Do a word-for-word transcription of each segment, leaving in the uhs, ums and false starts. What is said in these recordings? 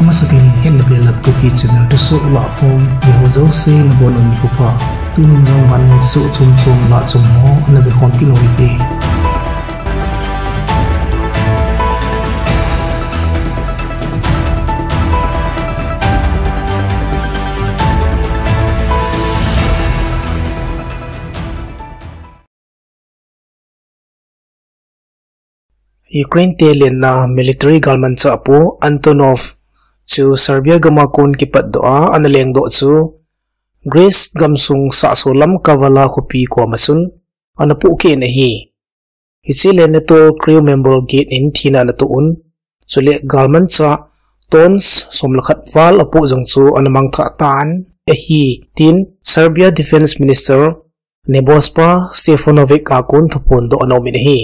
Masapen in hin nabel a Kuki channel thusoh lahkhom, eiho jouse nabonun nikho pha. Tun jong vannoi thusoh chom chom lah chom ho ana vekhom kit u hite. Ukraine te lenna military galmanchah apu Antonov chu Serbia gam a kon kipatdoh a ana lengdoh chu Greece gamsung sahso lam Kavala khopi koma chun ana pohkeh in ahi. Hiche lenna tol crew member get in thina ana toh un, chule galmanchah tons som le khat val apoh jong chu ana mangthah tan ahi, tin Serbia Defense Minister Nebojsa Stefanovic a kon thuphondoh ana um in ahi.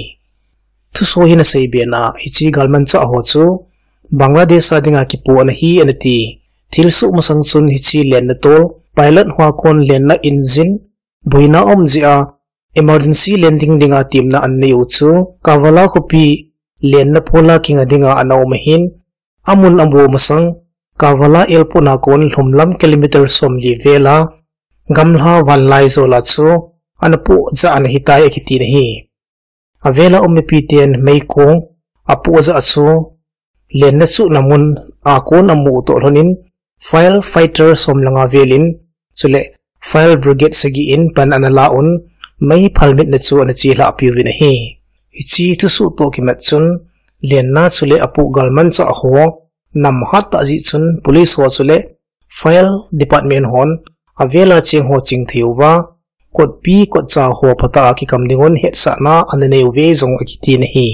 Thusoh hin aseibe na, hiche galmanchah ho chu Bangladesh a dinga kipoh ana hi ana ti. Thilsoh masang chun hiche lenna tol pilot ho a kon lenna engine boina um jeh a emergency landing dinga temna ana nei u chu Kavala khopi lenna pola kinga dinga ana um ahin, amun amu masang Kavala airport a kon lhumlam kilometer somli vel a gamla vanlaijol a chu ana poh jah ana hitai akiti in ahi. Avel a um mipi ten meikong apoh jah chu lenna chuhna mun a kon amu toh lhon in firefighter som le nga vel in, chule fire brigade sagi in pan ana la un, mei phalmitna chu ana chelhah piuvin ahi. Hiche thusoh toh kimat chun lenna chule apoh galmanchah ho nam hat tah jeh chun police ho chule fire department hon avel a cheng ho chingthei uva, kotpi kotcha ho phatah a kikam dingun hetsahna ana nei uve jong akiti in ahi.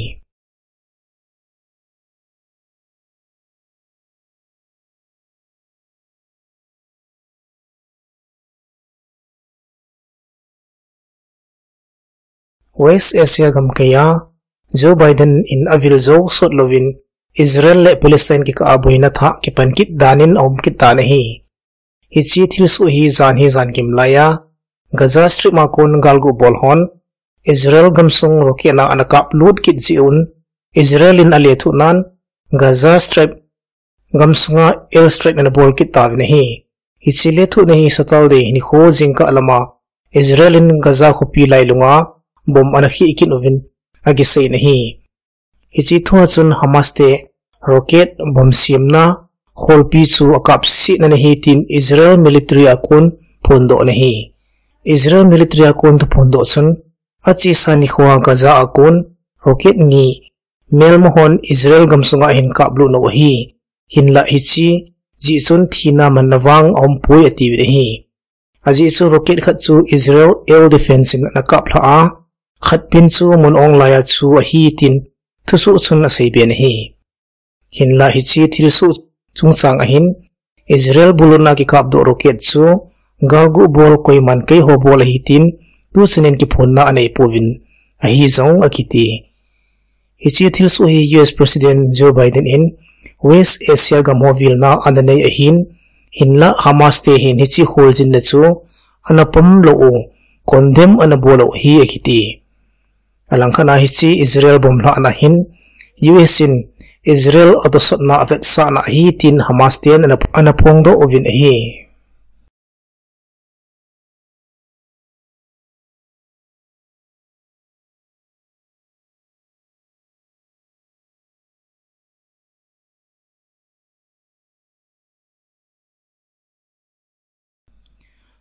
West Asia gamkai a Joe Biden in avil jou sot louvin Israel le Palestine kikah a boina thah kipan kit dan in aum kit tan ahi. Hiche thilsoh hi jan hi jan gimlai a Gaza Strip a kon galguh bol hon Israel gamsung rocket na ana kaplut kit jeh un Israel in alethuh nan Gaza Strip gamsunga airstrike ana bol kit tauvin ahi. Hiche lethuhna hi Saturday nikho jingkah lama Israel in Gaza khopi lailunga bomb ana khih kit uvin akisei in ahi. Hiche thua chun Hamas te rocket bomb semna kholpi chu akapsetna ahi tin Israel military a kon phondoh in ahi. Israel military a kon thuphondoh chun achesa nikhoa Gaza a kon rocket ni melma hon Israel gamsunga ahin kaplut nau ahi. Hinlah hiche jeh chun thina manna vang aumpoi atiuvin ahi. Ajeh chu rocket khat chu Israel air defense in ana kaplhah a, khatpen chu mun onglai a chu ahi tin thusoh chun aseibe in ahi. Hinlah hiche thilsoh chungchang ahin Israel bulhitna kikapdoh rocket chu galguh bol koiman keiho bol ahi tin tuchan in kiphonna aneipouvin ahi jong akiti. Hiche thilsoh hi U S President Joe Biden in West Asia gam ho vilna ana nei ahin, hinlah Hamas te hin hiche kholjinna chu ana pom lou u, condemn ana bol u ahi akiti. Alangkhat a hiche Israel bomb lhahna hin U S in Israel atosotna avetsahna ahi tin Hamas ten ana, ana phongdoh uvin ahi.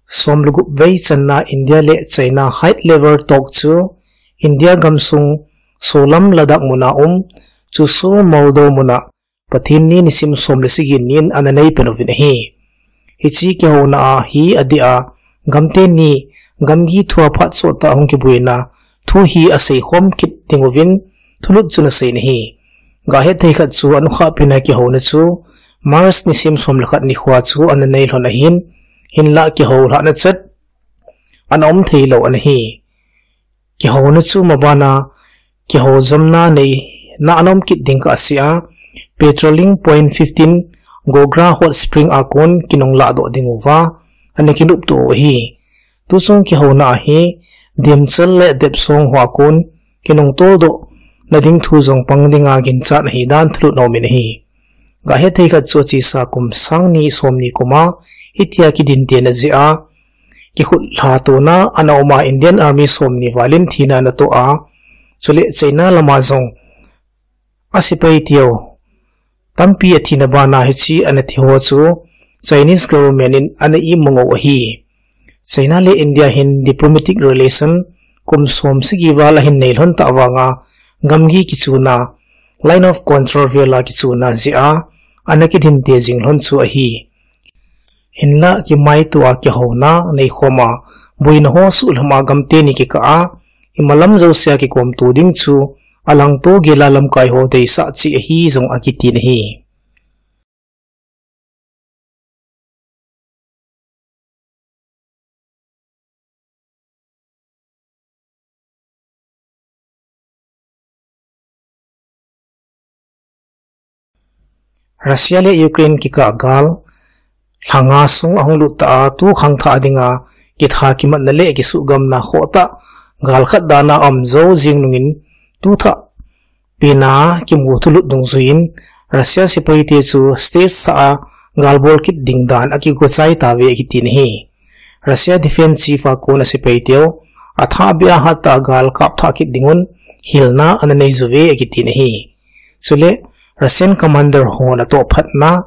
Somle gup vei channa India le China high level talk chu India gamsung solam Ladakh muna um, Chushul Maldau muna Pathen ni nisim som le sagi nin ana neipen uvin ahi. Hiche kihouna a hi adeh a, gamteni gamgi thua phat sottah hung kibuina thu hi aseikhom kit ding uvin thulut chun asei in ahi. Gahet thei khat chu anukhah pen a kihouna chu March nisim som le khat nikhoa chu ana neilhon ahin, hinlah kihou lhahna chet ana um theilou ana hi. Kihouna chu mabana kihou jomna neina ana um kit ding kah asea, Petroling Point fifteen Gogra Hot Spring a kon kinung lahdoh ding uva ana kinoptoh u ahi. Tuchung kihouna a hi Dimchal le Depsong ho a kon kinung toldoh nading thu jong pang dinga ginchat ahi dan thulut ana um in ahi. Gahethei khat chu achesa kum sang ni som ni kum a hitia kidinte na jeh a, kikhut lha tona ana um a Indian Army som ni valin thina ana toh a, chule China lama jong asepai teu tampi athina bana hiche ana thi ho chu Chinese government in ana imu ngou ahi. China le India hin diplomatic relation kum som sagi val ahin nei lhon ta vanga gamgi kichuna, line of control vela kichuna jeh a ana kidinte jing lhon chu ahi. Hinlah kimaito a kihouna neikhom a, boina ho suhlham a gamteni kikah a, imalam jousea kikhomto ding chu alangto gela lamkai ho deisah cheh ahi jong akiti nahi. Russia le Ukraine kikah gal lha nga sung ahung lut ta a, tu khangthah dinga kitha kimatna le kisuhgamna khohtah gal khat dana aum jou jing nungin, tu thah pena kimu thulut dungjuiyin Russia sepaite chu stage sah a galbol kit ding dan akigochai tauve akiti nahi. Russia Defense Chief a kona sepaiteu athah beh a hattah a gal kapthah kit dingun hilna ana nei juve akiti nahi. Chule Russian commander ho natoh phatna,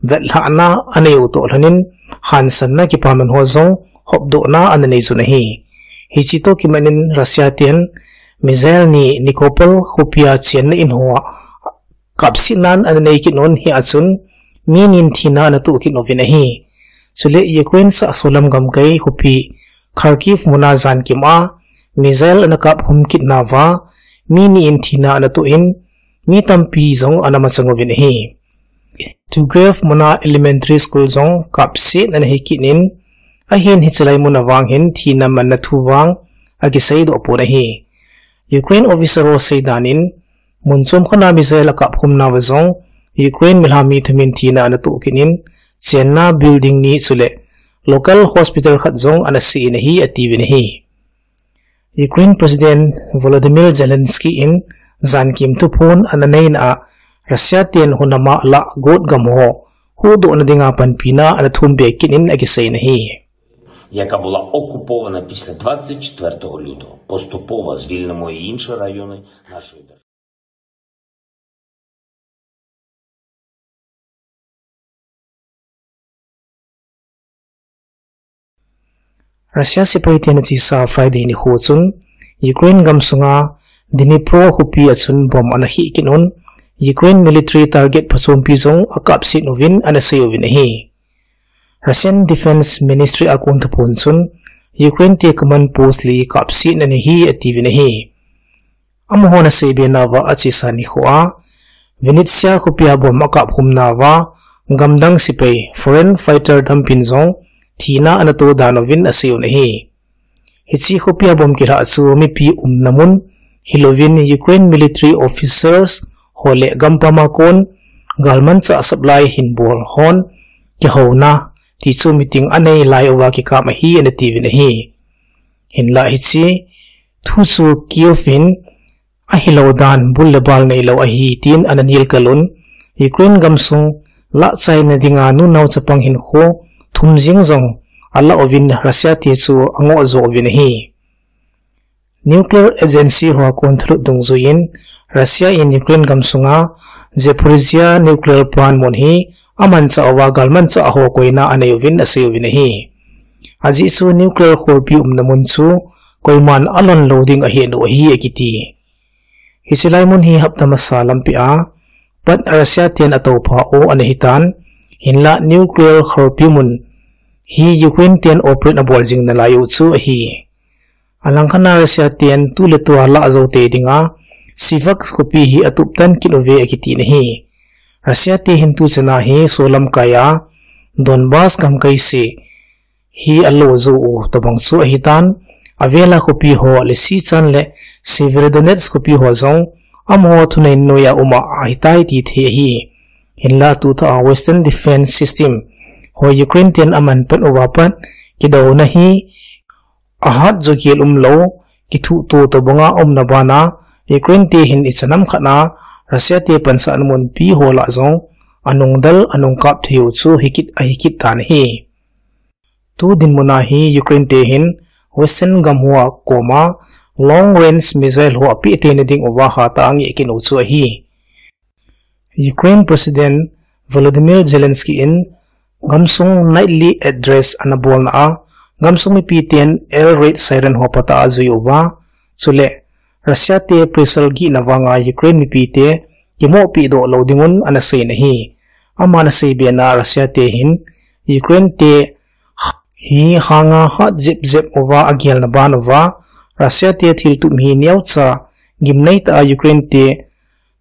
vetlhahna anei u toh lhonin, hansanna kipaman ho jong hopdohna ana nei jun ahi. Hiche toh kimanin Russia ten missile ni Nikopol khopia chenna in hoa kapsetnan ana nei kit un, hia chun mi ni in thina ana toh kit uvin ahi. Chule Ukraine sah solam gamkai khopi Kharkiv muna jankim a missile ana kapkhum kit nauva, mi ni in thina ana toh in, mi tampi jong ana machang uvin ahi. Tuguev muna elementary school jong kapset ana hi kit in, ahin hiche lai mun a vang hin thina manna thu vang akiseidoh pon ahi. Ukraine officer ho seidan in, mun chom khat a missile akapkhum nauva jong Ukraine milham mi thum in thina ana toh kit in, chenna building ni chule local hospital khat jong ana se in ahi atiuvin ahi. Ukraine President Volodymyr Zelensky in jankim thuphon ana neina a, Russia ten hunam a alah got gam ho huhdohna dinga panpina ana thum be kit in akisei in ahi. Яка була окупована після двадцять четвертого лютого, поступово звільнимо і інші райони нашої держави. Russia sepaiten achesa Friday nikho chun Ukraine gamsunga Dnipro khopi a chun bomb ana khih kit un, Ukraine military target phachompi jong akapset uvin ana sei uvin ahi. Russian Defense Ministry a kon thuphon chun Ukraine te command post li kapsetna ana hi atiuvin ahi. Amahon aseibe nauva achesa nikho a Vinnytsia khopia bomb akapkhum nauva gamdang sepai foreign fighter tampin jong thina ana todan uvin asei un ahi. Hiche khopia bomb kilhah chu mipi umna mun hilouvin Ukraine military officers ho le gampam a kon galmanchah supply hin bol hon kihouna ti chu meeting anei lai uva kikap ahi ana tiuvin ahi. Hinlah hiche thu chu Kyiv in ahilou dan bul le bal neilou ahi tin ana nilkal un, Ukraine gamsung lahchaina dinga nunao chapang hinkho thum jeng jong alah uvin Russia te chu angoh jo uvin ahi. Nuclear Agency ho a kon thulut dungjuiyin Russia in Ukraine gamsunga Zaporizhzhia nuclear plant mun hi amanchah uva galmanchah ho koina anei uvin asei uvin ahi. Ajeh chu nuclear khorpi umna mun chu koiman alon lou ding ahi lou ahi akiti. Hiche lai mun hi hapta masa lampi a pat Russia ten atoupha u ana hitan, hinlah nuclear khorpi mun hi Ukraine ten operate abol jing nalai u chu ahi. Alangkhat a Russia ten tuletua lah jou tei dinga Siversk khopi hi atuptan kit uve akiti in ahi. Russia te hin tuchana hi solamkai a Donbas gamkai se hi alo jou u tobang chu ahitan, avela khopi ho Lysychansk le Severodonetsk khopi ho jong amaho thunei noiya um a ahitai ti thei ahi. Hinlah tuthah a Western Defense System ho Ukraine ten aman pan uva pat kidouna hi ahat jo gel umlou, kithuhto tobanga umna bana Ukraine te hin ichan ham khat a Russia te pansahna munpi ho lah jong anung del, anung kap thei u chu hi kit, ahi kit tan ahi. Tu dinmun a hi Ukraine te hin Western gam ho a koma long range missile ho apeh tei na ding uva hatah a angeh kit u chu ahi. Ukraine President Volodymyr Zelensky in gamsung nightly address ana bolna a, gamsung mipi ten air raid siren ho patah a ajui uva, chule Russia te pressure gihna vanga Ukraine mipi te kimohpi doh lou dingun ana sei na ahi. Ama ana sei bena Russia te hin Ukraine te hi hanga hat jep jep uva agelna ban uva, Russia te thiltum hi neocha gimnei tah a Ukraine te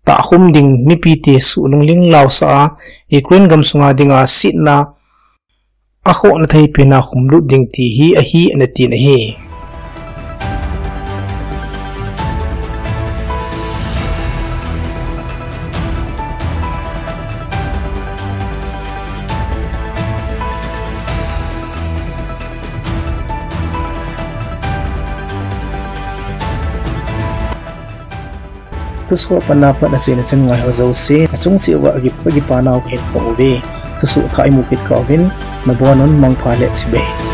tahkhum ding, mipi te suh lungling lausah a, Ukraine gamsunga dinga sitna akhohna thei pena khumlut ding ti hi ahi ana tin ahi. Thusoh a pat na pat achaina chan ngai ho jouse, achung cheh uva agi, agi panau kahin phong uve. Thusoh thah imu kit kah uvin, nabonun mangpha le chibai.